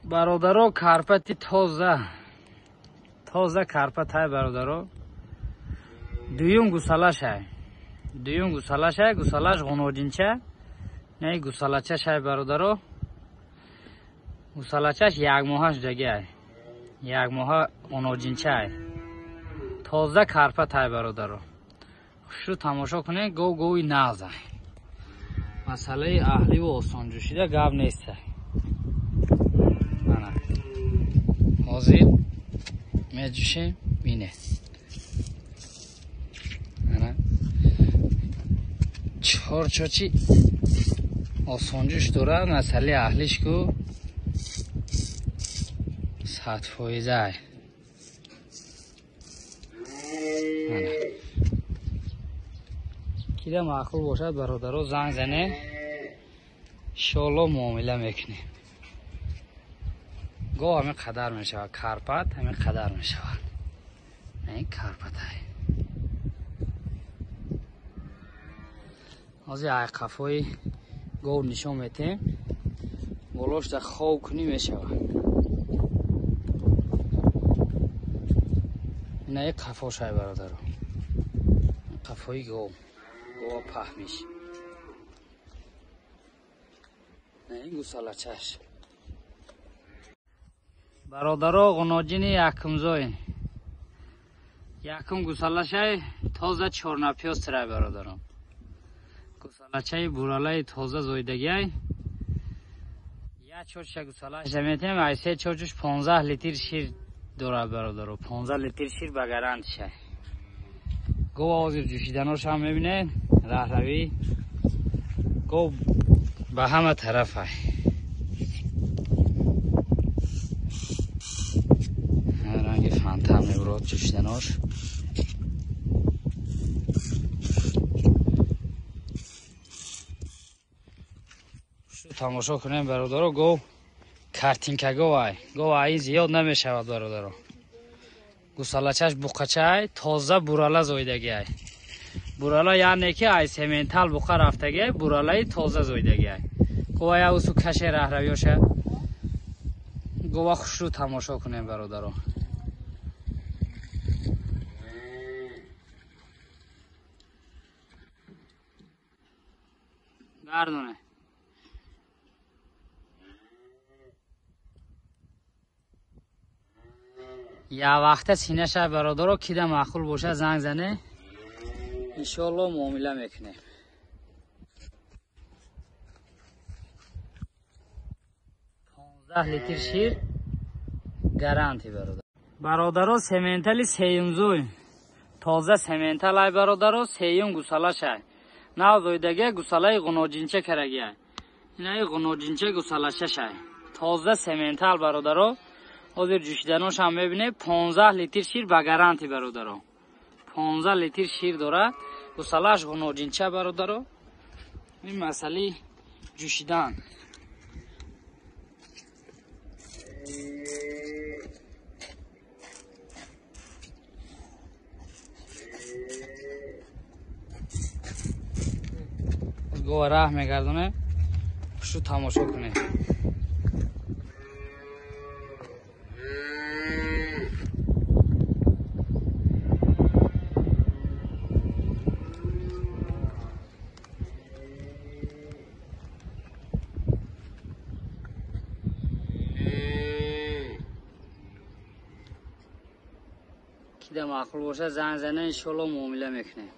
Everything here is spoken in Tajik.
Бародаро, карпати тоза. Тоза карпат ай, бародаро. Дуюм гусалашай. Дуюм гусалашай, гусалаш ғуноҷинча. Не гусалачашай, бародаро. Гусалачаш як моҳа шудагиай. Як моҳа ғуноҷинчаай. Тоза карпатай, бародаро. Хушрӯ тамошо кунед, гов гови нағзай. Масъалаи аҳливу осонҷӯшида гап нестай. Ана. Ҳозир меҷӯшем, бинед. Ана. Чор чочи осонҷӯш дорад, масъалаи аҳлиш ку 100%. Ана. Кида маъқул бошад, бародаро, занг зане, иншоалло муомила мекунем. Гов ҳамин қадар мешавад, карпат ҳамин қадар мешавад. Ин карпатай. Ҳозир айқафҳои гов нишон метем. Болошда хов кунӣ мешавад. Ина қафошай, бародаро. Қафои гов. Гова паҳмиш. Ин гусалачаш. Бародаро, ғуноҷини якумзой. Якум гусалашай тоза чорнапёз тирай, бародаро. Гусалачаи буралаи тоза зоидагиай. Як чорча гусалаша метем, ай се чорчуш 15 литр шир дорад, бародаро. 15 литр шир ба гарантишай. Гов ҳозир ҷӯшиданош ҳам мебинед, раҳравӣ. Гов ба ҳама тарафай. Ранги фонтан мебурад ҷӯшиданош. Тамошо кунем, бародаро, гов картинка говай. Гов ай зиёд намешавад, бародаро. Гусалачаш буқачай, тоза бурала зоидагиай. Бурала яъне ки ай сементал буқа рафтагиай, буралаи тоза зоидагиай. Гова я усу каше раҳравиёша. Гова хушрӯ тамошо кунем, бародаро. Гардоне. Я вақта синаша, бародаро, кида маъқул боша, занг зане, иншоалло муомила мекунем. 15 литр шир гаранти, бародар. Бародаро, сементали сеюмзуй. Тоза сементал ай, бародаро, сеюм гусалашай. Нав зоидагия, гусалаи ғуноҷинча карагия. Инаи ғуноҷинча гусалашашай. Тоза сементал, бародаро. Ҳозир ҷӯшиданош ҳам мебинед, 15 литр шир ба гаранти, бародаро. 15 литр шир дорад. Гусалааш ғуноҷинча, бародаро. Ин масъалаи ҷӯшидан. Гова раҳ мегардонем. Хушу тамошо кунед. Кида маъқул боша, занг зане, иншоалло муомила мекунем.